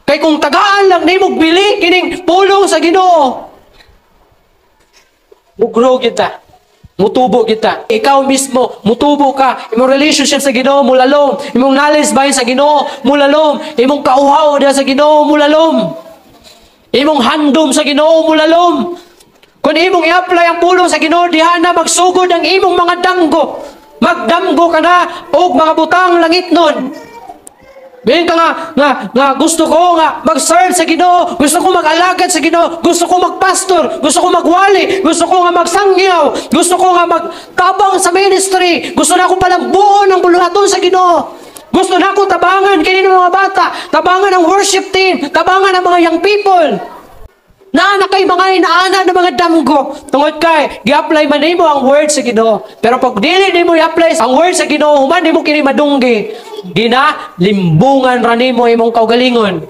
Kay kung tagaan lang nimo bili kining pulong sa Ginoo, mugrow kita. Mutubo kita. Ikaw mismo, mutubo ka. Imong relationship sa Ginoo mulalom. Imong knowledge bahin sa Ginoo mulalom. Imong kauhaw diha sa Ginoo mulalom. Imong handom sa Ginoo mulalom. Kung imong i-apply ang pulong sa Ginoo, diha na magsugod ang imong mga danggo. Magdamgo ka na og mga butang langitnon. Bihin ka nga gusto ko nga mag-serve sa Ginoo, gusto ko mag-alagad sa Ginoo, gusto ko magpastor, gusto ko magwali, gusto ko nga magsangyaw, gusto ko nga magtabang sa ministry, gusto na ako palang buo ng buluhaton sa Ginoo. Gusto na ako tabangan kini ng mga bata, tabangan ang worship team, tabangan ang mga young people. Naa na kay mga inaana ng mga damgo. Tungod kay gi-apply man nimo ang word sa Ginoo. Pero pag dili nimo i-apply ang word sa Ginoo, human nimo kini madunggi. Gina limbungan ra nimo imong kaugalingon.